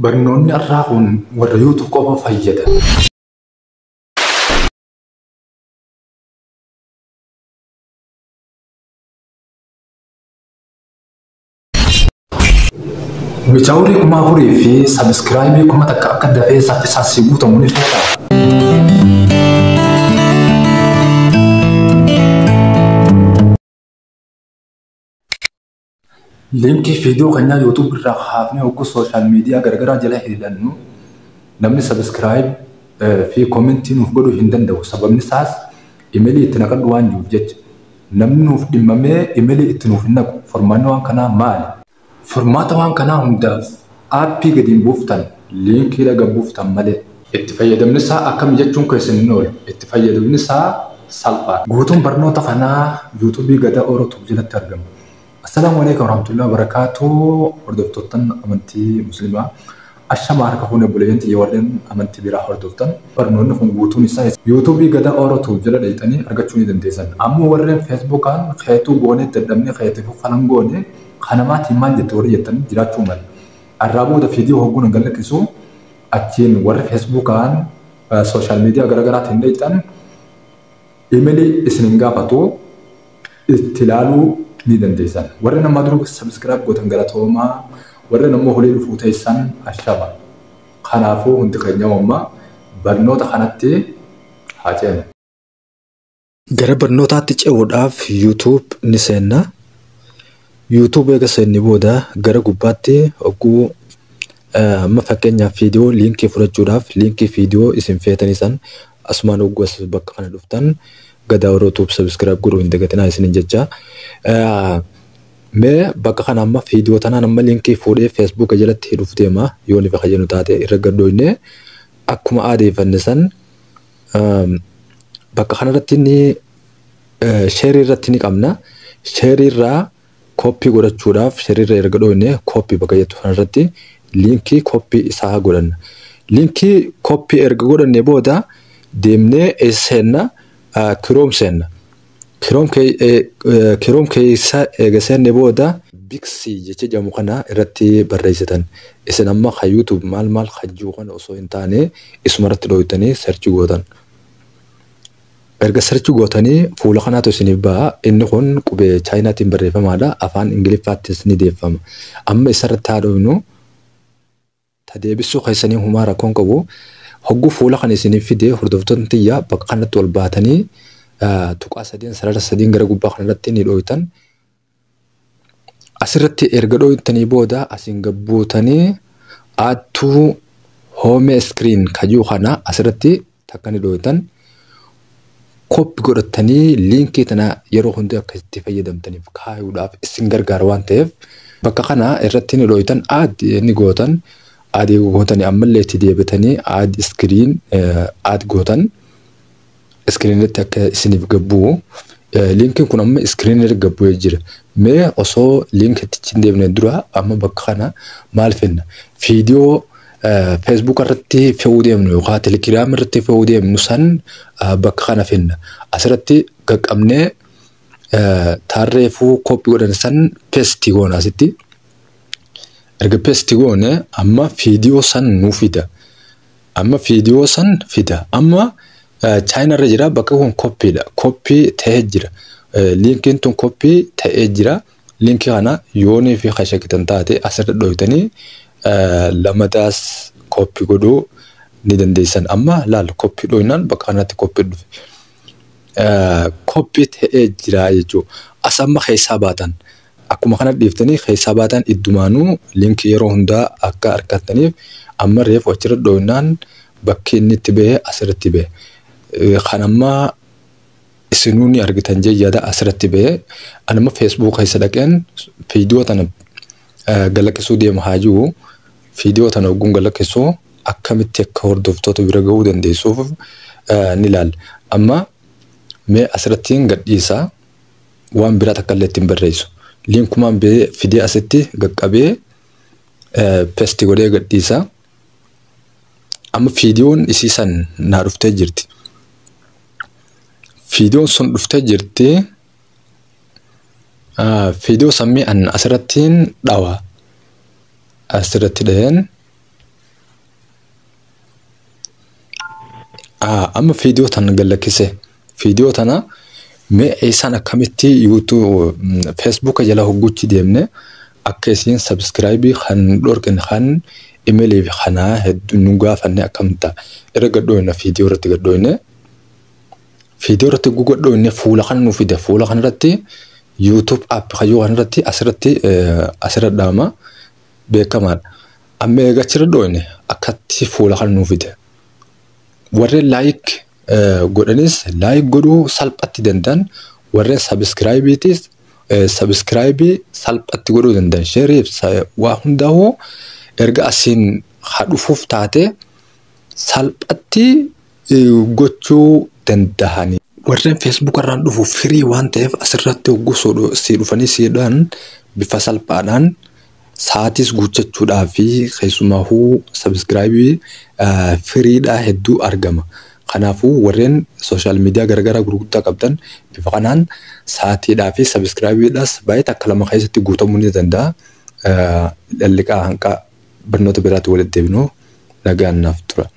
Barnoonni har'aa kun warra YouTube qofa fayyada. Wicaawurii 4000 fi subscribe 1000 akka dafee saffisaan si guutamu ni feetaa? Liinkii viidiyoo keenyaa YouTube irraa kaafnee hogguu social media garaagaraa jala hidhannu namni subscribe fi comment nuuf godhuu hin danda'u. Sababni isaas imeelii itti naqadhu waan jiruuf jecha. Namni nuuf dhimmamee imeelii itti nuuf hin naqu. Furmaanni waan kanaa maali? Furmaata waan kanaa hundaaf aappii gadi hin buuftan, liinkii dhaga buuftan malee. Itti fayyadamni isaa akkam jechuun keessan hin oolu. Itti fayyadamni isaa salphaadha. Guutuun barnoota kanaa yuutuubii Gadaa Oro Tube jalatti argama. Assalaamu alaikum warahmatullahi wabarakatuh. Hordoftoottan amantii Muslimaa. Ashama harka fuune obboleeyyan tiyya warreen amantii biraa hordoftan. Barnoonni kun guutuun isaa yuutuubii Gadaa Oro Tube jala dheeyxanii argachuu ni dandeessan. Ammoo warreen Feesbuukaan keetuu goonee dadhabnee keetiifuu kanan goone kanamaatiin maal jette warri jettan jiraachuu mala. Arraa booda viidiyoo hogguun hin gadlakkisu achiin warri Feesbuukaan sooshaal miidiyaa garaagaraatiin dheeyxan imeelii isin hin gaafatu itti ilaaluu ni dandeessan. Warri nama dura subscribe gootan galatoomaa, warri ammoo horii dhufuu teessan ashama. Kanaafuu hundi keenya amma barnoota kanatti haa ceenu. Gara barnootaatti ce'uudhaaf YouTube ni seenna. YouTube eega seenne booda gara gubbaatti hogguu amma fakkeenyaaf viidiyoo liinkii fudhachuudhaaf liinkii viidiyoo isin feetanii san asumaan hogguu as bakka kana dhuftan Gadaa Oro Tube subscribe godhuu hin dagatinaa isinin jecha. Mee bakka kana amma viidiyoo tanaan amma liinkii fuudhee Facebook jalatti hidhuuf deema yoo ni fayyadu taate irra gaddoofne akkuma aadeeffanne san bakka kanarratti ni sheerii irratti ni qabna. Sheerii irraa kooppii godhachuudhaaf sheerii irra erga dhoofne kooppii bakka jettu kanarratti liinkii kooppii isaa godhanna. Liinkii kooppii erga godhanne booda deemnee eessa seenna? Kiroom seenna. Kiroom keessa eega seenne booda Bixi jecha jedhamu kana irratti barreessitan. Isin amma kan YouTube maal maal kan jiru kana osoo hin taane isuma irratti dhooytanii search gootan. Erga search gootanii fuula kanaatu isiniif ba'a. Inni kun qubee Chaayinaatiin barreeffamaadha. Afaan Ingiliffaattis ni deeffama. Amma isarratti haa dhooynu. Ta deebisuu keessanii humaa rakkoon qabu. Hogguu fuula kana isiniif fide hordoftoonni tiyya bakka kanatti ol baatanii tuqaa sadeen sarara sadiin gara gubbaa kanarratti ni dhooytan. Asirratti erga dhooytanii booda asiin gabbuutanii add to home screen kajuu kana asirratti takka ni dhooytan. Copy godhatanii liinkii tana yeroo hundi akka itti fayyadamtaniif kaayuudhaaf isin gargaara waan ta'eef bakka kana irratti ni dhooytan, add ni gootan, add gootanii ammallee itti deebitanii add screen add gootan iskiriinitti akka isiniif gabbuu. Liinkiin kun amma iskiriinii irra gabbu'ee jira. Mee osoo liinkitti hin deebine dura amma bakka kana maal finna? Viidiyoo Facebook irratti fe'uu deemnu yookaan Telegram irratti fe'uu deemnu san bakka kana finna. Asirratti qaqqabnee tarreefuu kooppii godhan san paste goona asitti. Erga paste goone amma viidiyoo san nuu fida. Amma viidiyoo san fida. Amma Chaayinaa irra jira, bakka kun koppiidha. Koppii ta'ee jira. Liinkiin tun koppii ta'ee jira. Liinkii kana yoonii fi kashakitan taate asirra dhooytanii lamadaas koppii godhuu ni dandeessan. Amma laal, koppii dhooynaan bakka kanatti koppii dhufe. Koppii ta'ee jira jechuudha. As amma keessaa baatan. Akkuma kana dhiiftanii keessaa baatan iddumaanuu liinkii yeroo hundaa akka argattaniif amma reefu achirra dhooynaan bakki inni itti bahe asirratti bahe. Kan amma isinuu ni argitan jee yaada asirratti bahe. Ani amma Facebook keessa dhaqeen viidiyoo tana galaqqisuu deema haa jiru. Viidiyoo tana ogguun galaqqisuu akkamitti akka hordoftoota bira gahuu dandeessuuf ni ilaalla. Amma mee asirratti gadhiisaa, waan biraa takka illee ittiin barreessu. Liinkumaan fidee asitti qaqqabee paste godhee gadhiisaa. Amma viidiyoon isii san naa dhuftee jirti. Viidiyoon sun dhuftee jirti. Viidiyoo sammii an asirrattiin dhawa. Asirratti dhaheen Amma viidiyoo tana gallakkise. Viidiyoo tana mee isaan akkamitti YouTube Facebook jala hogguuchi deemne akka isiin subscribe kan dhorkin, kan imeelii fi kanaa hedduu nu gaafanne akkam ta'a? Irra gadhooyna, viidiyoo irratti gadhooyne. Viidiyoo irratti gadhooyne, fuula kana nu fide. Fuula kana irratti YouTube app kayyoo kana irratti asirratti asirra dhaama beekamaadha. Amma eega achirra dhooyne akkatti fuula kana nu fide. Warreen like godhanis like godhuu salphatti danda'an, warreen subscribeiitis subscribe salphatti godhuu danda'an, shareiif waa hundaa'uu erga asiin dhufuuf taate salphatti gochuu danda'ani. Warreen Facebook irraan dhufu firii waan ta'eef asirratti hogguu si dhufanii siidhaan bifa salphaadhaan sa'aatis guuttachuudhaa fi keessumaahuu subscribe firiidhaa hedduu argama. Kanaafuu warreen social media garaagaraa gurguddaa qabdan bifa kanaan sa'aatiidhaa fi subscribeiidhaas baay'ee takka lama keessatti guutamuu ni danda'a. Lalliqaa hanqaa barnoota biraatti walitti deebinuu nagaan naaf tura.